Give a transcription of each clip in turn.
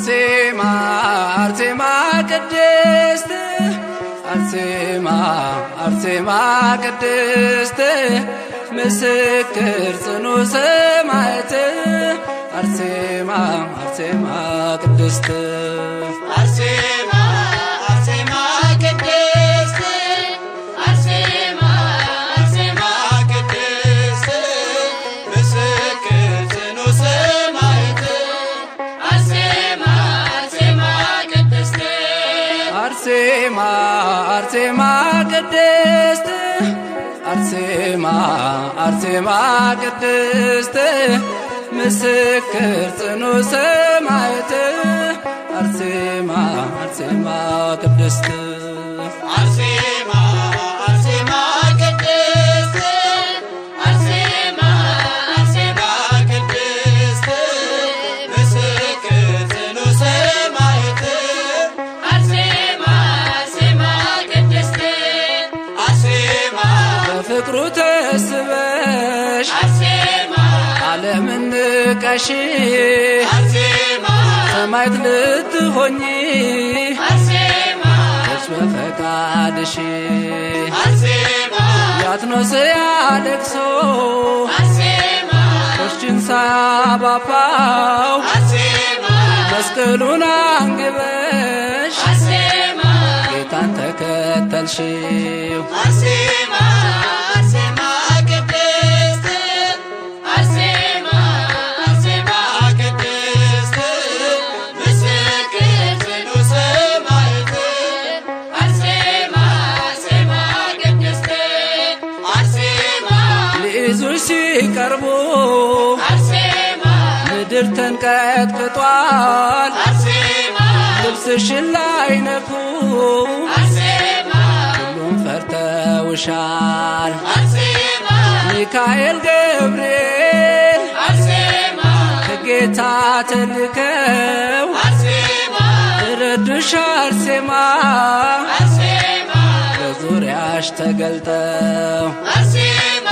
አርሴማ አርሴማ ቅድስት አርሴማ አርሴማ ቅድስት ምስክር ጽኑ ሰማዕት አርሴማ አርሴማ ቅድስት አርሴማ አርሴማ ቅድስት አርሴማ አርሴማ ቅድስት ምስክር ጽኑ ሰማዕት አርሴማ አርሴማ ቅድስት አርሴማ አርሴማ ቅድስት አርሴማ አርሴማ ቅድስት ምስክር ጽኑ ሰማዕት አርሴማ አርሴማ ቅድስት አርሴማ አርሴማ ቅድስት አርሴማ አርሴማ ቅድስት ምስክር ጽኑ ሰማዕት አርሴማ አርሴማ ቅድስት አርሴማ በፍቅሩ ተስበሽ አርሴማ ዓለምን ንቀሽ አርሴማ ሰማዕት ልትሆኚ አርሴማ ደርስ በፈቃድሽ አርሴማ ያትኖስ ያለቅሶ አርሴማ ሶስትን ሳባባው አርሴማ መስቀሉን አንግበሽ አርሴማ ጌታን ተከተልሽው አርሴማ አርሴማ ቅድስት አርሴማ አርሴማ ቅድስት ምስክር ጽኑ ሰማዕት አርሴማ አርሴማ ቅድስት አርሴማ ሊይዙሽ ሲቀርቡ አርሴማ ምድር ተንቀጥቅጧል አርሴማ ልብስሽን ላይነኩ አርሴማ ሁሉም ፈርተውሻል አርሴማ ሚካኤል ገብርኤል አርሴማ ከጌታ ተልከው አርሴማ ረዱሽ አርሴማ አርሴማ በዙሪያሽ ተገልጠው አርሴማ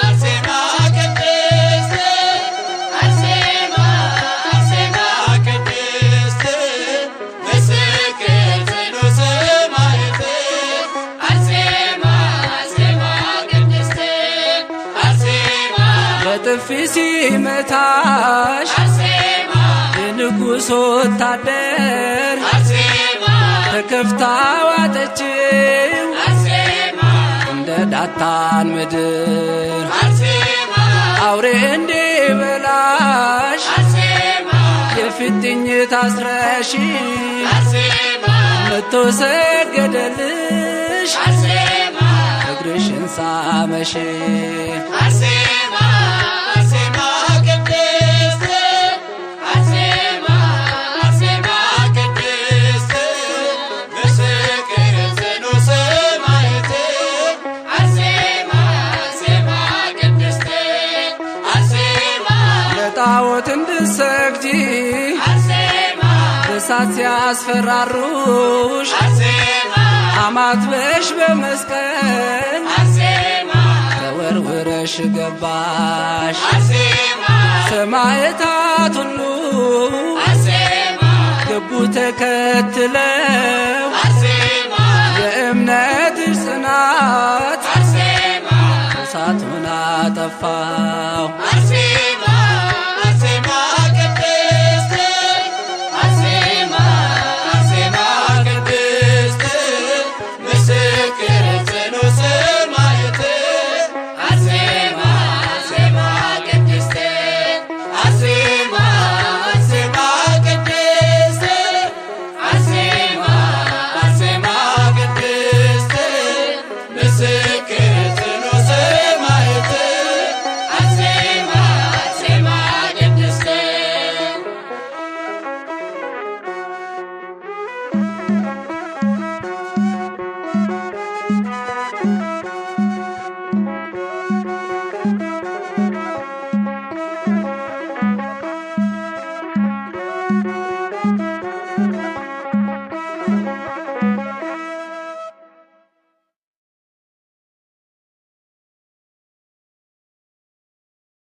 አርሴማ ቅድስት አርሴማ አርሴማ ቅድስት ምስክር ጽኑ ሰማዕት አርሴማ አርሴማ ቅድስት አርሴማ በጥፊ ሲመታሽ አርሴማ የንጉሥ ወታደር አርሴማ ተከፍታ ዋጠችው አርሴማ እንደ ዳታን ምድር አርሴማ አውሬ እንዲበላሽ አርሴማ የፊትኝ ታስረሽ አርሴማ መቶ ሰገደልሽ አርሴማ እግርሽን ሳመሽ አርሴማ አርሴማ ቅድስት አርሴማ አርሴማ ቅድስት ምስክር ጽኑ ሰማዕት አርሴማ አርሴማ ቅድስት አርሴማ ለጣዖት እንድትሰግጂ አርሴማ በሳት ሲያስፈራሩሽ አርሴማ አማትበሽ በመስቀል አርሴማ ተወርውረሽ ገባሽ አርሴማ ሰማዕታት ሁሉ አርሴማ ገቡ ተከትለው አርሴማ የእምነትሽ ጽናት አርሴማ እሳቱን አጠፋው አርሴማ